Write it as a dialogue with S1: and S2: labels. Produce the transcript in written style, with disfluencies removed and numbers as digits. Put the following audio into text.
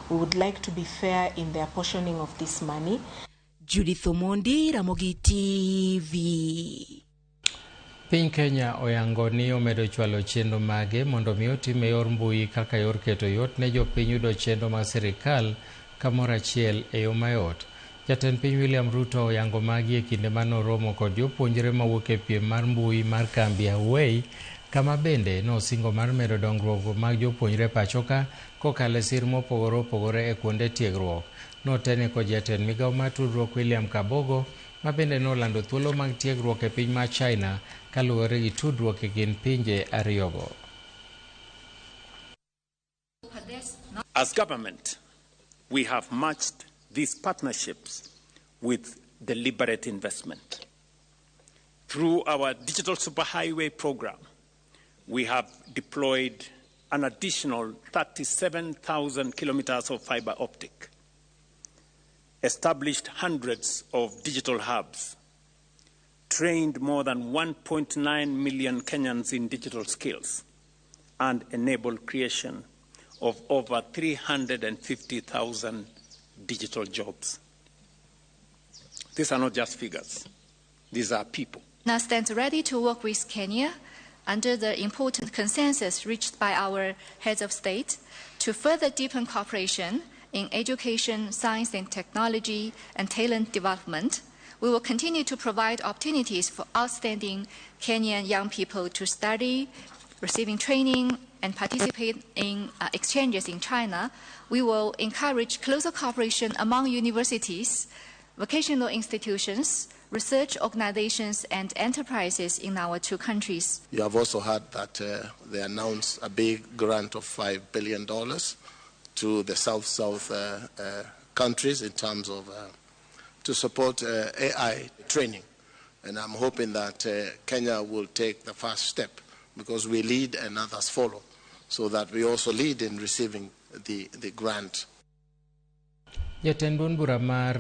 S1: We would like to be fair in the apportioning of this money.
S2: Judith Omondi, Ramogi TV.
S3: Piny Kenya oyango ni omedo chwalo chenro mage mondo mi otim e yor mbui kaka yor keto yot ne jopiny yudo chenro mag sirikal kamoro achiel e yo mayot. Jatend piny William Ruto oyango magi e kinde mane oromo kod jopuonjre mawuok e piem mar mbui mar kambi Huawei, kama bende nosingo mar medo dongruok mag jopuonjre pachoka kokalo e sir mopogore opogore e kuonde tiegruok. Notene kod jatend migao mar tudruok William Kabogo, ma bende nolando thuolo mag tiegruok e piny mar China kaluwore gi tudruok e kind pinje ariyogo.
S4: As government, we have matched these partnerships with deliberate investment. Through our Digital Superhighway program, we have deployed an additional 37,000 kilometers of fiber optic, established hundreds of digital hubs, trained more than 1.9 million Kenyans in digital skills, and enabled creation of over 350,000 digital jobs. These are not just figures, these are people.
S5: Now stands ready to work with Kenya under the important consensus reached by our heads of state to further deepen cooperation in education, science and technology, and talent development. We will continue to provide opportunities for outstanding Kenyan young people to study, receiving training, and participate in exchanges in China. We will encourage closer cooperation among universities, vocational institutions, research organizations, and enterprises in our two countries.
S6: You have also heard that they announced a big grant of $5 billion to the South-South countries in terms of to support AI training. And I'm hoping that Kenya will take the first step because we lead and others follow, so that we also lead in receiving the grant.
S3: Jatend duond bura mar